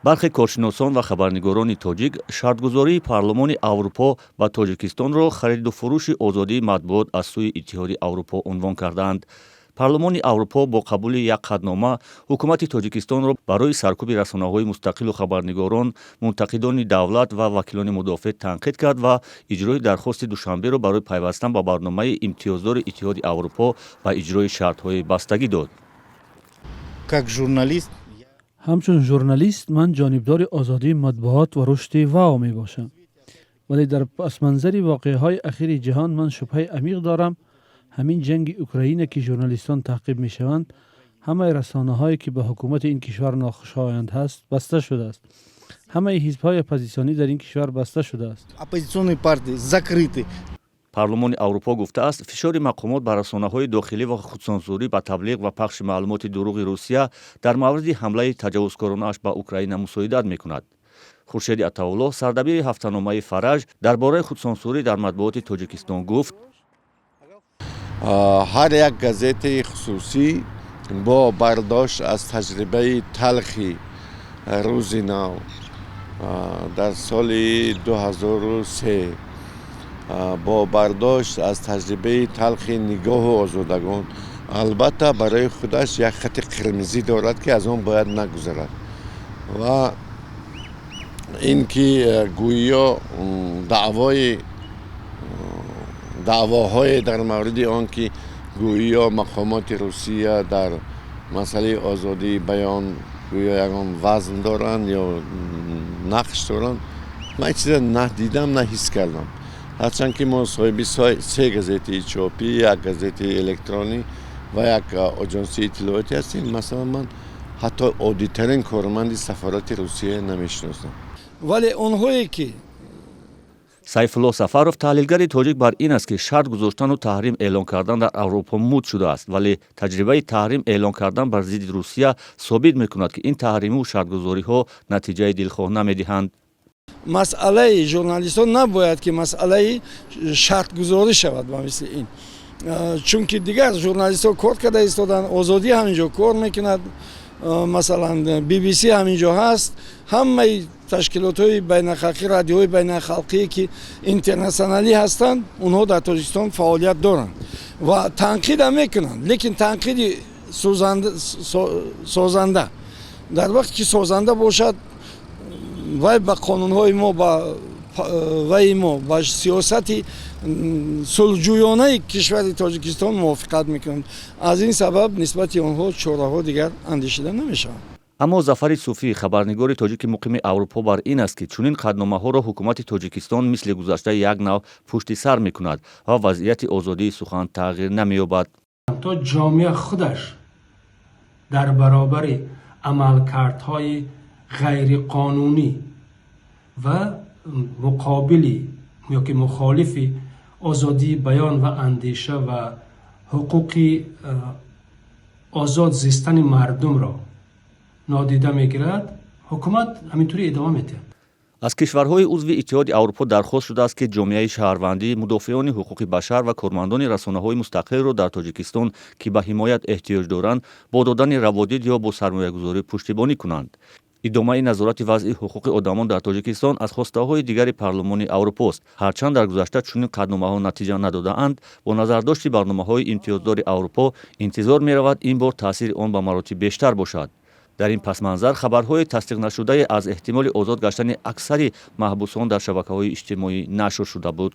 Бархе коршиносон ва хабарнигорони тоҷик шартгузории Парлумони Аврупо ба Тоҷикистонро хариду фурӯши озодии матбуот аз сӯи Иттиҳоди Аврупо унвон кардаанд. Парлумони Аврупо бо қабули як қатънома ҳукумати Тоҷикистонро барои саркӯби расонаҳои мустақилу хабарнигорон, мунтақидони давлат ва вакилони мудофеъ танқид кард ва иҷрои дархости Душанберо барои пайвастан ба барномаи имтиёздори Иттиҳоди Аврупо ба иҷрои шартҳои бастагӣ дод. Как журналист Ҳамчун журналист ман ҷонибдори озодии матбуот ва рушди вао мебошам, вале дар пасманзари воқеаҳои ахири ҷаҳон ман шубҳаи амиқ дорам. Ҳамин ҷанги Украина, ки журналистон таъқиб мешаванд, ҳамаи расонаҳое, ки ба ҳукумати ин кишвар нохушоянд ҳаст, баста шудааст, ҳамаи ҳизбҳои оппозитсионӣ дар ин кишвар баста шудааст. Оппозиционные партии закрыты. Парлумони Аврупо гуфтааст, фишори мақомот ба расонаҳои дохилӣ ва худсансурӣ ба таблиғ ва пахши маълумоти дурӯғи Русия дар мавриди ҳамлаи таҷовузкоронааш ба Украина мусоидат мекунад. Хуршеди Атауллоҳ, сардабири ҳафтаномаи «Фараҷ», дар бораи худсансурӣ дар матбуоти Тоҷикистон гуфт: Ҳар як газетаи хусусӣ бо бардошт аз таҷрибаи талхи «Рӯзи нав» дар соли 2003, бо бардошт аз таҷрибаи талхи «Нигоҳу Озодагон», албатта, барои худаш як хати қирмизӣ дорад, ки аз он бояд нагузарад. Ва ин ки гӯё даъвоҳое дар мавриди он ки гӯё мақомоти Русия дар масъалаи озодии баён гӯё ягон вазн доранд ё нақш доранд, ман чиза на дидам, на ҳис кардам. Ҳарчанд ки мо соҳиби се газетаи чопӣ, як газетаи электронӣ ва як оҷонсии иттилоотӣ ҳастем, масалан, ман ҳатто оддитарин корманди сафорати Русия намешиносам. Вале онҳое ки Сайфулло Сафаров, таҳлилгари тоҷик, бар ин аст, ки шарт гузоштану таҳрим эълон кардан дар Аврупо муд шудааст, вале таҷрибаи таҳрим эълон кардан бар зидди Русия собит мекунад, ки ин таҳриму шартгузориҳо натиҷаи дилхоҳ намедиҳанд. Масъалаи журналистон набояд ки масъалаи шартгузорӣ шавад ба мисли ин, чунки дигар журналистҳо кор карда истоданд, «Озодӣ» ҳамин ҷо кор мекунад, масалан, BBC ҳамин ҷо ҳаст, ҳамаи ташкилотҳои байналхалқӣ, радиоҳои байналхалқие, ки интернационалӣ ҳастанд, онҳо дар Тоҷикистон фаъолият доранд ва танқидам мекунанд, лекин танқиди созанда. Дар вақте ки созанда бошад, вай ба қонунҳои мо, ба ваи мо, ба сиёсати сулҳҷӯёнаи кишвари Тоҷикистон мувофиқат мекунанд. Аз ин сабаб нисбати онҳо чораҳо дигар андешида намешаванд. Аммо Зафари Суфӣ, хабарнигори тоҷики муқими Аврупо, бар ин аст, ки чунин қатъномаҳоро ҳукумати Тоҷикистон мисли гузашта як нав пушти сар мекунад ва вазъияти озодии сухан тағйир намеёбад. То ҷомеа худаш дар баробари амалкардҳои ғайриқонунӣ ва муқобили ёки мухолифи озодии баён ва андеша ва ҳуқуқи озод зистани мардумро нодида мегирад, ҳукумат ҳаминтури идома медиҳад. Аз кишварҳои узви Иттиҳоди Аврупо дархост шудааст, ки ҷомеаи шаҳрвандӣ, мудофиони ҳуқуқи башар ва кормандони расонаҳои мустақилро дар Тоҷикистон, ки ба ҳимоят эҳтиёҷ доранд, бо додани раводид ё бо сармоягузорӣ пуштибонӣ кунанд. Идомаи назорати вазъи ҳуқуқи одамон дар Тоҷикистон аз хостаҳои дигари Парлумони Аврупост. Ҳарчанд дар гузашта чунин қатъномаҳо натиҷа надодаанд, бо назардошти барномаҳои имтиёздори Аврупо интизор меравад, ин бор таъсири он ба маротиб бештар бошад. Дар ин пасманзар хабарҳои тасдиқнашудае аз эҳтимоли озод гаштани аксари маҳбусон дар шабакаҳои иҷтимоӣ нашр шуда буд.